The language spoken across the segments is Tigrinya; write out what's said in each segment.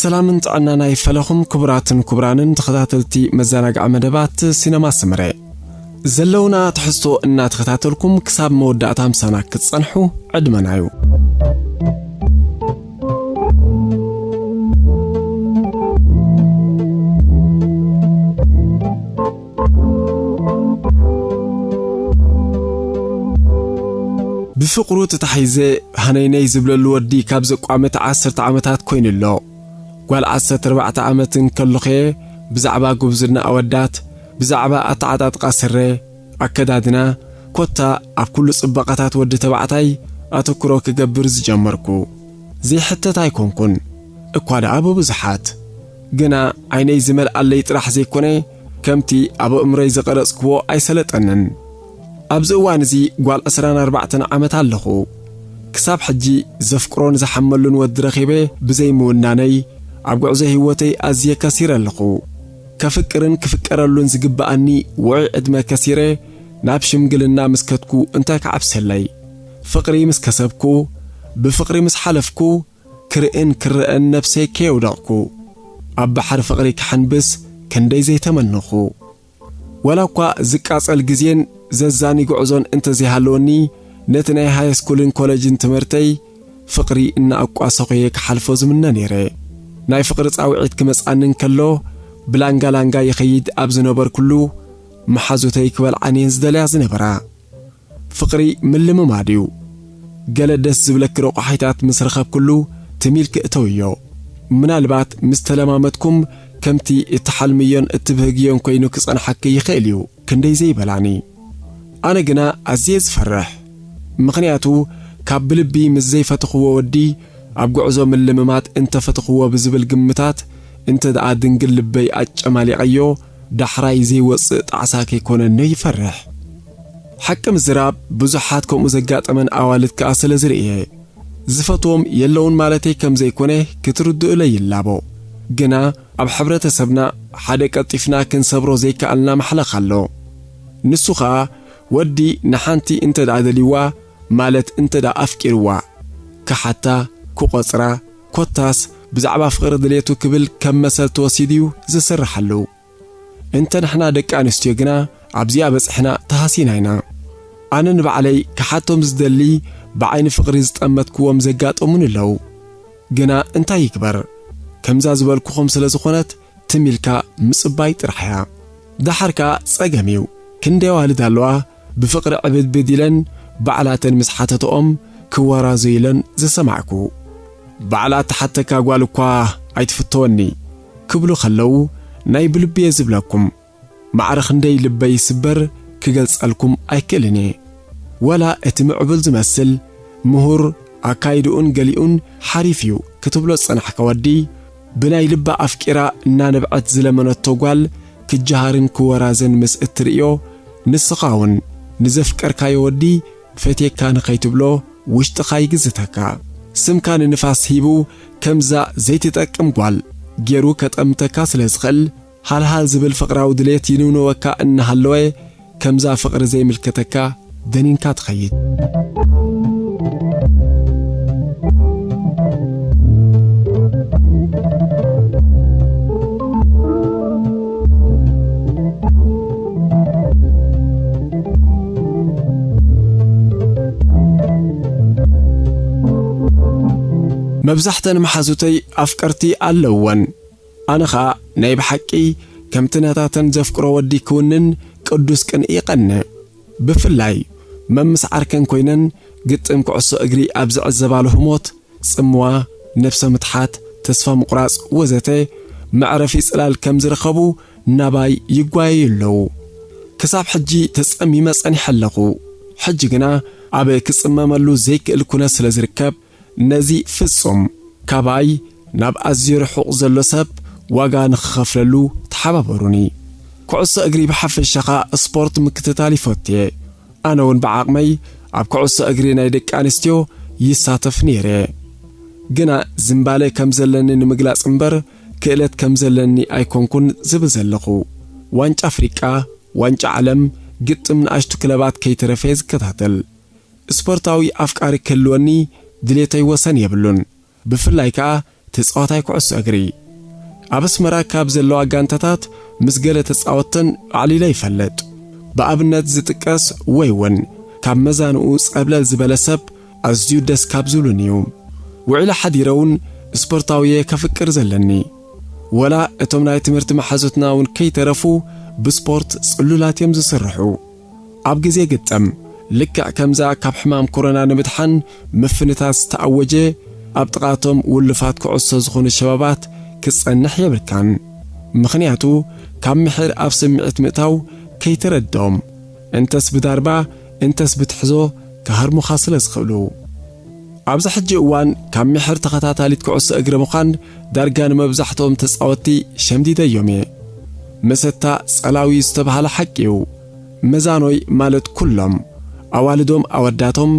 ሰላምን ጥዕናን ኣይፈለኹም ክቡራትን ክቡራንን ተኸታተልቲ መዘናግዒ መደባት ሲነማ ሰመረ። ዘለውና ትሕዝቶ እናተኸታተልኩም ክሳብ መወዳእታ ምሳና ክትጸንሑ ዕድመና እዩ። ብፍቕሩ ተታሒዘ ሃነይነይ ዝብለሉ ወዲ ካብ ዘቋመተ ዓሰርተ ዓመታት ኮይኑ ኣሎ። ጓል ዓሰርተ ኣርባዕተ ዓመት እንከለኹ'የ ብዛዕባ ጉብዝና ኣወዳት፣ ብዛዕባ ኣተዓጣጥቓ ስረ፣ ኣከዳድና፣ ኮታ ኣብ ኩሉ ጽባቐታት ወዲ ተባዕታይ ኣተኩሮ ክገብር ዝጀመርኩ። ዘይሕተት ኣይኮንኩን፣ እኳ ደኣ ብብዙሓት። ግና ዓይነይ ዝመልኣለይ ጥራሕ ዘይኮነ፣ ከምቲ ኣብ ኣእምሮይ ዝቐረጽክዎ ኣይሰለጠንን። ኣብዚ እዋን እዚ ጓል ዕስራን ኣርባዕተን ዓመት ኣለኹ። ክሳብ ሕጂ ዘፍቅሮን ዝሓመሉን ወዲ ረኺበ ብዘይምውናነይ፣ ኣብ ጉዕዞ ህይወተይ ኣዝየ ከሲረ ኣለኹ። ከፍቅርን ክፍቀረሉን ዝግብኣኒ ውዑይ ዕድመ ከሲረ፣ ናብ ሽምግልና ምስ ከድኩ እንታይ ክዓብሰለይ? ፍቕሪ ምስ ከሰብኩ፣ ብፍቕሪ ምስ ሓለፍኩ፣ ክርእን ክረኣን ነብሰይ ከየውደቕኩ፣ ኣብ ባሕሪ ፍቕሪ ክሕንብስ ክንደይ ዘይተመነኹ። ወላ እኳ ዝቃጸል ግዜን ዘዛኒ ጉዕዞን እንተዘይሃለወኒ፣ ነቲ ናይ ሃይስኩልን ኮለጅን ትምህርተይ ፍቕሪ እናኣቋሰኹ'የ ክሓልፎ ዝምነ ነይረ። ናይ ፍቕሪ ጻውዒት ክመጽኣኒ እንከሎ፣ ብላንጋ ላንጋ ይኸይድ ኣብ ዝነበርኩሉ፣ መሓዙተይ ክበልዓኒ እየን ዝደልያ ዝነበራ። ፍቕሪ ምልምማድ እዩ። ገለ ደስ ዝብለኪ ረቋሒታት ምስ ረኸብክሉ ትም ኢልኪ እተውዮ። ምናልባት ምስ ተለማመድኩም ከምቲ እትሓልምዮን እትብህግዮን ኮይኑ ክጸንሓኪ ይኽእል እዩ፣ ክንደይ ዘይበላኒ። ኣነ ግና ኣዝየ ዝፈርሕ። ምኽንያቱ ካብ ብልቢ ምስ ዘይፈተኽዎ ወዲ ኣብ ጉዕዞ ምልምማድ እንተፈተኽዎ ብዝብል ግምታት እንተ ደኣ ድንግል ልበይ ኣጨማሊቐዮ ዳሕራይ ዘይወጽእ ጣዕሳ ከይኮነኒ ይፈርሕ። ሓቂ ምዝራብ ብዙሓት ከምኡ ዘጋጠመን ኣዋልድ ከኣ ስለ ዝርእየ። ዝፈትዎም የለውን ማለተይ ከም ዘይኮነ ክትርድኡለይ ይላቦ። ግና ኣብ ሕብረተሰብና ሓደ ቀልጢፍና ክንሰብሮ ዘይከኣልና ማሕለኽ ኣሎ። ንሱ ኸኣ ወዲ ንሓንቲ እንተ ደኣ ደልይዋ፣ ማለት እንተ ደኣ ኣፍቂርዋ፣ ክሓታ፣ ክቖጽራ፣ ኮታስ ብዛዕባ ፍቕሪ ድሌቱ ክብል ከም መሰል ተወሲዱ እዩ ዝስርሓሉ። እንተ ንሕና ደቂ ኣንስትዮ ግና ኣብዚኣ በጺሕና ተሃሲና ኢና። ኣነ ንባዕለይ ክሓቶም ዝደሊ ብዓይኒ ፍቕሪ ዝጠመትክዎም ዘጋጠሙኒ ኣለዉ። ግና እንታይ ይግበር? ከምዛ ዝበልኩኹም ስለ ዝኾነት ትም ኢልካ ምጽባይ ጥራሕ እያ። ደሓር ከኣ ጸገም እዩ። ክንደይ ኣዋልድ ኣለዋ ብፍቕሪ ዕብድብድ ኢለን ባዕላተን ምስ ሓተትኦም ክወራዙ ኢለን ዝሰማዕኩ። ባዕላ እትሓተካ ጓል እኳ ኣይትፍተወኒ ክብሉ ከለዉ ናይ ብልቢ እየ ዝብለኩም። ማዕረ ክንደይ ልበይ ይስበር ክገልጸልኩም ኣይክእልን እየ። ወላ እቲ ምዕቡል ዝመስል፣ ምሁር፣ ኣካይድኡን ገሊኡን ሓሪፍ እዩ ክትብሎ ዝጸናሕካ ወዲ፣ ብናይ ልባ ኣፍቂራ እናነብዐት ዝለመነቶ ጓል ክጀሃርን ክወራዘን ምስ እትርእዮ፣ ንስኻ እውን ንዘፍቀርካዮ ወዲ ፈትየካ ንኸይትብሎ ውሽጥኻ ይግዝተካ። ስምካ ንንፋስ ሂቡ ከምዛ ዘይትጠቅም ጓል ገይሩ ከጠምተካ ስለ ዝኽእል፣ ሃልሃል ዝብል ፍቕራዊ ድሌት ይንውንወካ እናሃለወ፣ ከምዛ ፍቕሪ ዘይምልከተካ ደኒንካ ትኸይድ። መብዛሕተን መሓዙተይ ኣፍቀርቲ ኣለውወን። ኣነ ኸኣ ናይ ብሓቂ ከምቲ ናታተን ዘፍቅሮ ወዲ ክውንን ቅዱስ ቅንኢ ይቐንእ። ብፍላይ መምስ ዓርከን ኮይነን ግጥም ኩዕሶ እግሪ ኣብ ዝዕዘባሉ ህሞት፣ ጽምዋ፣ ነብሰ ምትሓት፣ ተስፋ ምቑራጽ ወዘተ መዕረፊ ጽላል ከም ዝረኸቡ ናባይ ይጓየዩ ኣለዉ። ክሳብ ሕጂ ተጸሚመ ጸኒሐ ኣለኹ። ሕጂ ግና ኣብ ክጽመመሉ ዘይክእል ኩነት ስለ ዝርከብ፣ ነዚ ፍጹም ካባይ ናብ ኣዝዩ ርሑቕ ዘሎ ሰብ ዋጋ ንኽኸፍለሉ ተሓባበሩኒ። ኩዕሶ እግሪ ብሓፈሻ ኸኣ ስፖርት ምክትታል ይፈቱ እየ። ኣነ እውን ብዓቕመይ ኣብ ኩዕሶ እግሪ ናይ ደቂ ኣንስትዮ ይሳተፍ ነይረ። ግና ዝምባለ ከም ዘለኒ ንምግላጽ እምበር ክእለት ከም ዘለኒ ኣይኮንኩን ዝብል ዘለኹ። ዋንጫ ኣፍሪቃ፣ ዋንጫ ዓለም፣ ግጥም ንኣሽቱ ክለባት ከይተረፈ ዝከታተል። ስፖርታዊ ኣፍቃሪ ክህልወኒ ድሌተይ ወሰን የብሉን። ብፍላይ ከኣ ተጻዋታይ ኩዕሶ እግሪ። ኣብ ኣስመራ ካብ ዘለዋ ጋንታታት ምስ ገለ ተጻወተን ኣዕሊለ ይፈልጥ። ብኣብነት ዝጥቀስ ወይ እውን ካብ መዛንኡ ጸብለል ዝበለ ሰብ ኣዝዩ ደስ ካብ ዝብሉን እዩ። ውዒለ ሓዲረ እውን ስፖርታዊ እየ ከፍቅር ዘለኒ። ወላ እቶም ናይ ትምህርቲ መሓዙትና እውን ከይተረፉ ብስፖርት ጽሉላት እዮም ዝስርሑ። ኣብ ግዜ ግጥም፣ ልክዕ ከምዛ ካብ ሕማም ኮሮና ንምድሓን ምፍንታት ዝተኣወጀ፣ ኣብ ጥቓቶም ውሉፋት ኩዕሶ ዝኾኑ ሸባባት ክትጸንሕ የብልካን። ምኽንያቱ፣ ካብ ምሒር ኣብ ስምዒት ምእታው ከይተረድኦም፣ እንተስ ብዳርባ፣ እንተስ ብትሕዞ ክሃርሙኻ ስለ ዝኽእሉ። ኣብዚ ሕጂ እዋን ካብ ምሒር ተኸታታሊት ኩዕሶ እግሪ ምዃን ዳርጋ ንመብዛሕትኦም ተጻወትቲ ሸምዲደዮም እየ። መሰታ ጸላዊ ዝተባህለ ሓቂ እዩ። መዛኖይ ማለት ኩሎም፣ ኣዋልዶም ኣወዳቶም፣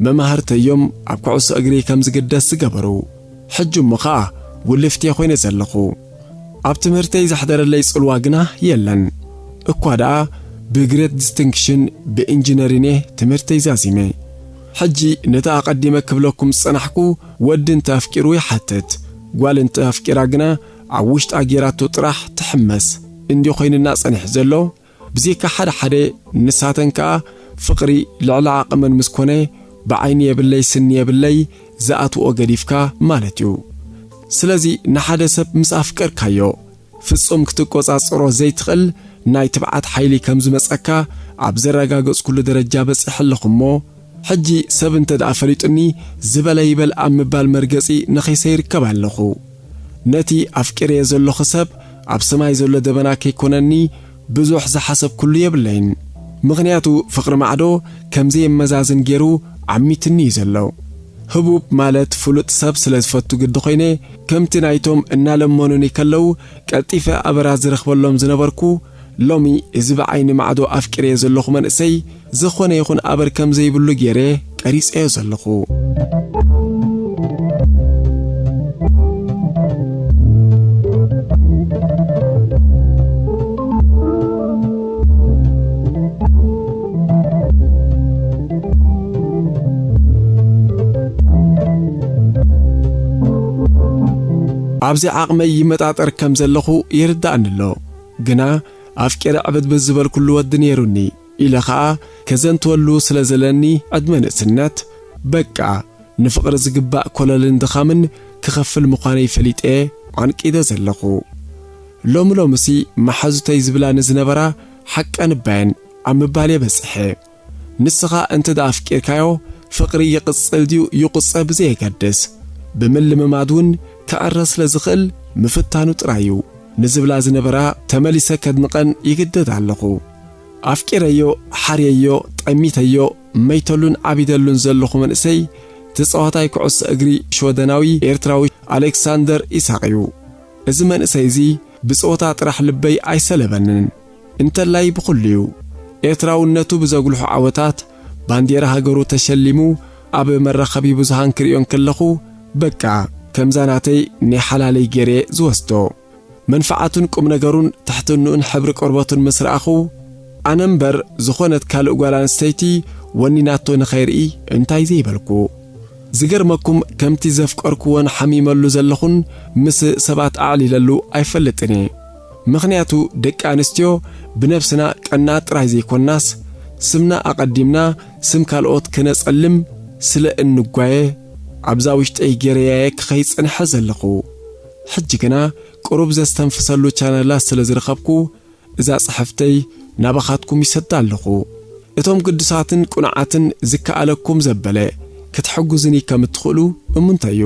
መማህርተዮም ኣብ ኩዕሶ እግሪ ከም ዝግደስ ዝገበሩ። ሕጂ እሞ ኸኣ ውልፍቲ ኮይነ ዘለኹ። ኣብ ትምህርተይ ዘሕደረለይ ጽልዋ ግና የለን። እኳ ደኣ ብግሬት ዲስቲንክሽን ብኢንጂነሪንግ ትምህርተይ ዛዚመ። ሕጂ ነቲ ኣቐዲመ ክብለኩም ዝጸናሕኩ ወዲ እንተ ኣፍቂሩ ይሓትት፣ ጓል እንተ ኣፍቂራ ግና ኣብ ውሽጣ ጌራቶ ጥራሕ ትሕመስ እንዲ ኮይንና ጸኒሑ ዘሎ። ብዘይካ ሓደ ሓደ ንሳተን ከኣ ፍቕሪ ልዕሊ ዓቕመን ምስ ኮነ ብዓይኒ የብለይ ስኒ የብለይ ዝኣትዎ ገዲፍካ ማለት እዩ። ስለዚ ንሓደ ሰብ ምስ ኣፍቀርካዮ ፍጹም ክትቆጻጸሮ ዘይትኽእል ናይ ትብዓት ሓይሊ ከም ዝመጸካ ኣብ ዘረጋገጽኩሉ ደረጃ በጺሐ ኣለኹ እሞ፣ ሕጂ ሰብ እንተ ደኣ ፈሊጡኒ ዝበለ ይበል ኣብ ምባል መርገጺ ነኺሰ ይርከብ ኣለኹ። ነቲ ኣፍቂረዮ ዘለኹ ሰብ ኣብ ሰማይ ዘሎ ደበና ከይኮነኒ ብዙሕ ዝሓሰብኩሉ የብለይን። ምኽንያቱ ፍቕሪ ማዕዶ ከም ዘየመዛዝን ገይሩ ዓሚትኒ እዩ ዘሎ። ህቡብ ማለት ፍሉጥ ሰብ ስለ ዝፈቱ ግዲ ኮይነ፣ ከምቲ ናይቶም እናለመኑኒ ከለዉ ቀልጢፈ ኣበራ ዝረኽበሎም ዝነበርኩ፣ ሎሚ እዚ ብዓይኒ ማዕዶ ኣፍቂረዮ ዘለኹ መንእሰይ ዝኾነ ይኹን ኣበር ከም ዘይብሉ ገይረ ቀሪጸዮ ዘለኹ። ኣብዚ ዓቕመይ ይመጣጠር ከም ዘለኹ ይርዳእኒ ኣሎ። ግና ኣፍቂረ ዕብድብድ ዝበልኩሉ ወዲ ነይሩኒ ኢለ ኸኣ ከዘንትወሉ ስለ ዘለኒ ዕድመ ንእስነት፣ በቃ ንፍቕሪ ዝግባእ ኮለልን ድኻምን ክኸፍል ምዃነይ ፈሊጠ ዓንቂደ ዘለኹ። ሎሚ ሎምሲ መሓዙተይ ዝብላኒ ዝነበራ ሓቀን እባየን ኣብ ምባል እየ በጺሐ። ንስኻ እንተ ደኣ ኣፍቂርካዮ፣ ፍቕሪ ይቕጽል ድዩ ይቑጸ ብዘየገድስ፣ ብምልምማድ እውን ክዕረ ስለ ዝኽእል ምፍታኑ ጥራይ እዩ ንዝብላ ዝነበራ ተመሊሰ ከድንቐን ይግደድ ኣለኹ። ኣፍቂረዮ፣ ሓርየዮ፣ ጠሚተዮ፣ መይተሉን ዓቢደሉን ዘለኹ መንእሰይ ተጻዋታይ ኩዕሶ እግሪ ሽወደናዊ ኤርትራዊ ኣሌክሳንደር ኢሳቕ እዩ። እዚ መንእሰይ እዚ ብጸወታ ጥራሕ ልበይ ኣይሰለበንን። እንተላይ ብኹሉ እዩ። ኤርትራውነቱ ብዘጉልሑ ዓወታት ባንዴራ ሃገሩ ተሸሊሙ ኣብ መራኸቢ ብዙሃን ክርእዮ እንከለኹ፣ በቃ ከምዛ ናተይ ናይ ሓላለይ ገይረ ዝወስዶ። መንፍዓቱን ቁም ነገሩን ትሕትንኡን ሕብሪ ቆርበቱን ምስ ረኣኹ፣ ኣነ እምበር ዝኾነት ካልእ ጓል ኣንስተይቲ ወኒናቶ ንኸይርኢ እንታይ ዘይበልኩ። ዝገርመኩም፣ ከምቲ ዘፍቀርኩዎን ሓሚመሉ ዘለኹን ምስ ሰባት ኣዕሊለሉ ኣይፈልጥን እየ። ምኽንያቱ ደቂ ኣንስትዮ ብነብስና ቀናት ጥራይ ዘይኮናስ፣ ስምና ኣቐዲምና ስም ካልኦት ከነጸልም ስለ እንጓየ፣ ኣብዛ ውሽጠይ ገረያየ ክኸይድ ጸንሐ ዘለኹ። ሕጂ ግና ቁሩብ ዘስተንፍሰሉ ቻነላት ስለ ዝረኸብኩ፣ እዛ ጽሕፍተይ ናባኻትኩም ይሰዳ ኣለኹ። እቶም ግዱሳትን ቅኑዓትን ዝከኣለኩም ዘበለ ክትሕግዙኒ ከም እትኽእሉ እሙንተይ እዩ።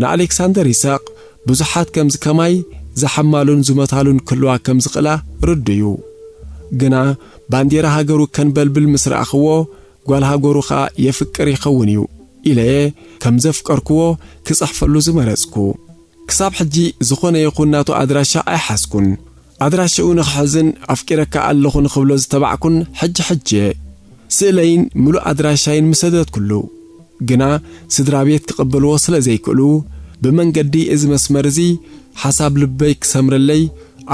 ንኣሌክሳንደር ይስሐቅ ብዙሓት ከምዚ ከማይ ዝሓማሉን ዝመታሉን ክህልዋ ከም ዝኽእላ ርዱእ እዩ። ግና ባንዴራ ሃገሩ ከንበልብል ምስ ረኣኽዎ፣ ጓል ሃገሩ ኸኣ የፍቅር ይኸውን እዩ ኢለየ ከም ዘፍቀርክዎ ክጽሕፈሉ ዝመረጽኩ። ክሳብ ሕጂ ዝኾነ ይኹን ናቱ ኣድራሻ ኣይሓዝኩን። ኣድራሻኡ ንኽሕዝን ኣፍቂረካ ኣለኹ ንኽብሎ ዝተባዕኩን ሕጂ ሕጂ እየ። ስእለይን ምሉእ ኣድራሻይን ምሰደድኩሉ። ግና ስድራ ቤት ክቕበልዎ ስለ ዘይክእሉ፣ ብመንገዲ እዚ መስመር እዚ ሓሳብ ልበይ ክሰምረለይ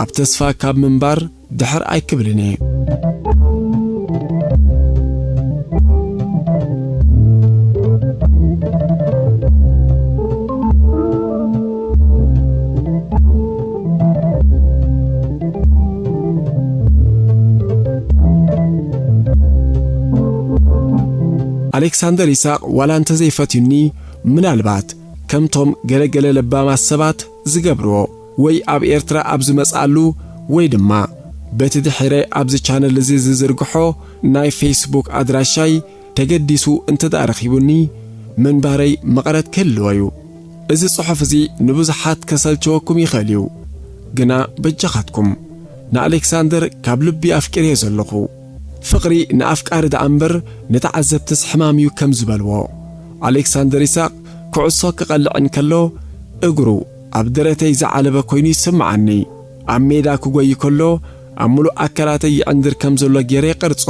ኣብ ተስፋ ካብ ምንባር ድሕር ኣይክብልን እየ። ኣሌክሳንደር ይስሐቅ ዋላ እንተዘይፈትዩኒ፣ ምናልባት ከምቶም ገለገለ ለባማት ሰባት ዝገብርዎ፣ ወይ ኣብ ኤርትራ ኣብ ዝመጽኣሉ፣ ወይ ድማ በቲ ድሒረ ኣብዚ ቻነል እዚ ዝዝርግሖ ናይ ፌስቡክ ኣድራሻይ ተገዲሱ እንተ ደኣ ረኺቡኒ፣ ምንባረይ መቐረት ክህልዎ እዩ። እዚ ጽሑፍ እዚ ንብዙሓት ከሰልችወኩም ይኽእል እዩ፣ ግና በጃኻትኩም፣ ንኣሌክሳንደር ካብ ልቢ ኣፍቂረዮ ዘለኹ። ፍቕሪ ንኣፍቃሪ ደኣ እምበር ንተዓዘብትስ ሕማም እዩ ከም ዝበልዎ። ኣሌክሳንደር ይስሐቅ ኩዕሶ ክቐልዕ እንከሎ እግሩ ኣብ ደረተይ ዝዓለበ ኮይኑ ይስምዓኒ። ኣብ ሜዳ ክጎይ ከሎ ኣብ ምሉእ ኣካላተይ ይዕንድር ከም ዘሎ ገይረ ይቐርጾ።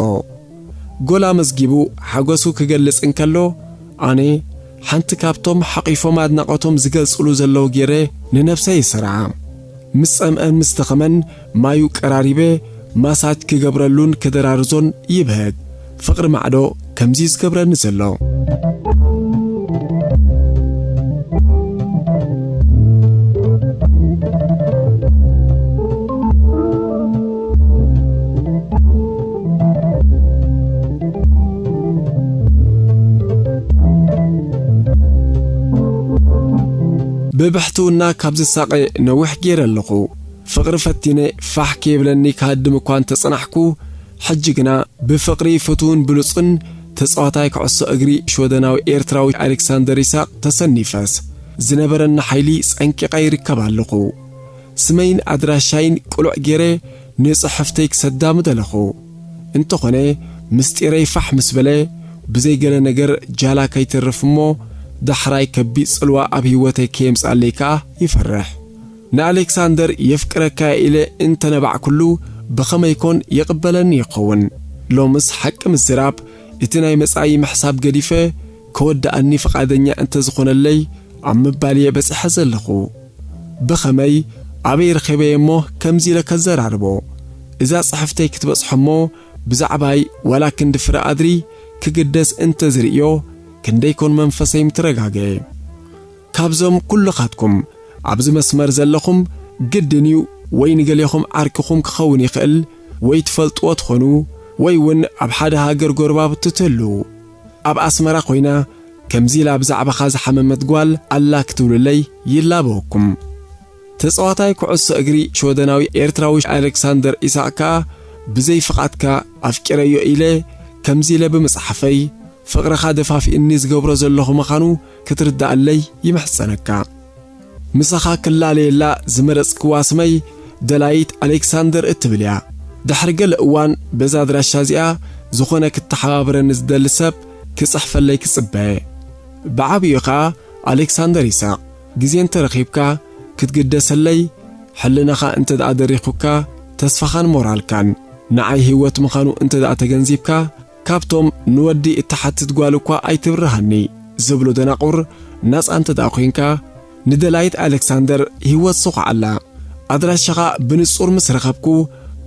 ጎል ኣመዝጊቡ ሓጎሱ ክገልጽ እንከሎ ኣነ ሓንቲ ካብቶም ሓቒፎም ኣድናቖቶም ዝገልጽሉ ዘለዉ ገይረ ንነብሰይ ይስርዓ። ምስ ጸምአን ምስ ደኸመን ማዩ ቀራሪበ ማሳጅ ክገብረሉን ክደራርዞን ይብህግ። ፍቕሪ ማዕዶ ከምዚ ዝገብረኒ ዘሎ። ብብሕትውና ካብ ዝሳቐ ነዊሕ ገይረ ኣለኹ። ፍቕሪ ፈቲነ ፋሕ ከይብለኒ ክሃድም እኳ እንተጸናሕኩ፣ ሕጂ ግና ብፍቕሪ ፍቱውን ብሉጽን ተጻዋታይ ኩዕሶ እግሪ ሽወደናዊ ኤርትራዊ ኣሌክሳንደር ይስሐቅ ተሰኒፈስ፣ ዝነበረኒ ሓይሊ ጸንቂቐ ይርከብ ኣለኹ። ስመይን ኣድራሻይን ቅሉዕ ገይረ ንጽሕፍተይ ክሰዳ ምደለኹ። እንተኾነ፣ ምስጢረይ ፋሕ ምስ በለ፣ ብዘይ ገለ ነገር ጃላ ከይተርፍ እሞ፣ ዳሕራይ ከቢድ ጽልዋ ኣብ ህይወተይ ከየምጽኣለይ ከኣ ይፈርሕ። ንኣሌክሳንደር የፍቅረካ ኢለ እንተነባዕኩሉ ብኸመይ ኮን ይቕበለኒ ይኸውን? ሎምስ ሓቂ ምዝራብ እቲ ናይ መጻኢ ምሕሳብ ገዲፈ ከወድኣኒ ፍቓደኛ እንተዝኾነለይ ኣብ ምባል እየ በጺሐ ዘለኹ። ብኸመይ ኣበይ ረኺበዮ እሞ ከምዚ ኢለ ከዘራርቦ? እዛ ጽሕፍተይ ክትበጽሖ እሞ ብዛዕባይ ዋላ ክንዲ ፍረ ኣድሪ ክግደስ እንተዝርእዮ ክንደይ ኮን መንፈሰይ ምተረጋግአ። ካብዞም ኩልኻትኩም ኣብዚ መስመር ዘለኹም ግድን እዩ ወይ ንገሌኹም ዓርክኹም ክኸውን ይኽእል ወይ ትፈልጥዎ ትኾኑ ወይ እውን ኣብ ሓደ ሃገር ጎረባብቲ ትህልዉ። ኣብ ኣስመራ ኮይና ከምዚ ኢላ ብዛዕባኻ ዝሓመመት ጓል ኣላ ክትብሉለይ ይላበወኩም። ተጻዋታይ ኩዕሶ እግሪ ሽወደናዊ ኤርትራዊ ኣሌክሳንደር ኢሳቕ ከኣ ብዘይ ፍቓድካ ኣፍቂረዮ ኢለ ከምዚ ኢለ ብምጽሓፈይ ፍቕርኻ ደፋፊእኒ ዝገብሮ ዘለኹ ምዃኑ ክትርድኣለይ ይምሕጸነካ። ምሳኻ ክላለየላ ዝመረጽክዋ ስመይ ደላይት ኣሌክሳንደር እትብል እያ። ድሕሪ ገለ እዋን በዛ ኣድራሻ እዚኣ ዝኾነ ክተሓባበረኒ ዝደሊ ሰብ ክጽሕፈለይ ክጽበ። ብዓብዩ ኸኣ ኣሌክሳንደር ይስሐቅ፣ ግዜ እንተ ረኺብካ ክትግደሰለይ፣ ሕልናኻ እንተ ደኣ ደሪኹካ፣ ተስፋኻን ሞራልካን ንዓይ ህይወት ምዃኑ እንተ ደኣ ተገንዚብካ፣ ካብቶም ንወዲ እትሓትት ጓል እኳ ኣይትብርሃኒ ዝብሉ ደናቑር ናጻ እንተ ደኣ ኾይንካ፣ ንደላይት ኣሌክሳንደር ህይወት ስኹዓላ። ኣድራሻኻ ብንጹር ምስ ረኸብኩ፣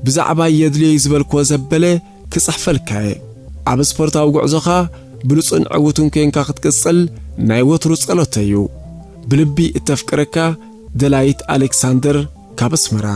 ብዛዕባ የድልዮ እዩ ዝበልክዎ ዘበለ ክጽሕፈልካ እየ። ኣብ ስፖርታዊ ጉዕዞኻ ብሉጽን ዕዉትን ኮንካ ክትቅጽል ናይ ወትሩ ጸሎተይ እዩ። ብልቢ እተፍቅረካ ደላይት ኣሌክሳንደር ካብ ኣስመራ።